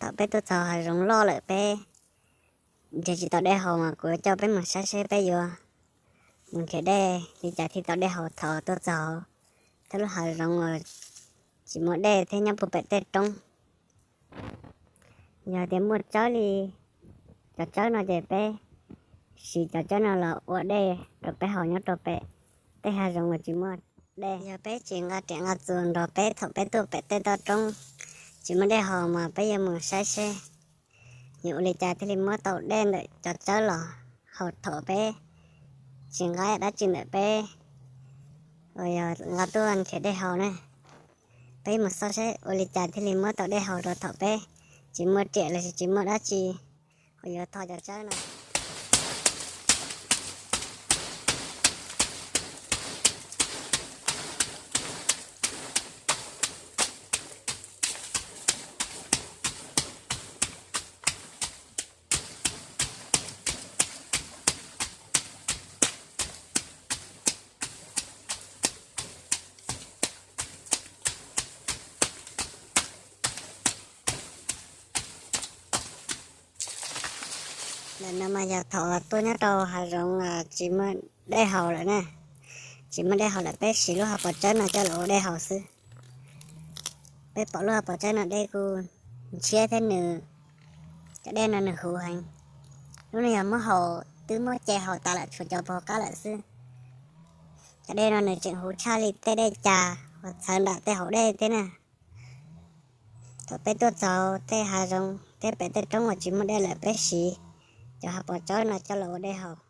Thaum peb tuaj txog hav zoov loj lawm peb nrhiav tsis tau dej haus mas kuv coj peb mus saib seb peb yuav mus nrhiav dej li cas thiaj tau dej haus thaum tuaj txog thawj lub hav zoov uas tsis muaj dej thiab nyob puag pem tej roob. Yog tias muaj tsawb li cov tsawb no ces peb siv cov tsawb no los ua dej rau peb haus nyob rau pem tej hav zoov uas tsis muaj dej. Yog peb tsis nqa riam nqa txuas nrog peb thaum peb tuaj pem tej toj roob tsis muaj dej haus mas peb yuav mus saib seb yuav ua li cas thiaj li muab tau dej ntawm cov tsawb los haus thaum peb tsis nqa dab tsi ntawm peb uas yog nqa tuaj nrhiav dej haus na. Peb mus xauj seb ua li cas thiaj li muab tau dej haus rau thaum peb tsis muaj riam los sis tsis muaj dab tsi uas yuav thov cov tsawb no. Ntawm no mas yog thaum tuaj nyob rau hav zoov tsis muaj dej haus lawm na. Tsis muaj dej haus lawm peb siv lub hauv paus tsawb no coj los ua dej haus xwb. Peb pom lub hauv paus tsawb no dej kuj ntshiab thiab nws, cov dej no nws huv heev. Lub no yog muab haus twb muab ce haus tas lawm tshuav cov puag qab lawm xwb. Cov dej no nws tseem huv tshaj li tej dej cas uas txhawv nram tej hauv dej thiab na. Thaum peb tuaj txog tej hav zoov thiab pem tej roob uas tsis muaj dej lawm peb siv cov hauv paus tsawb no coj los ua dej haus.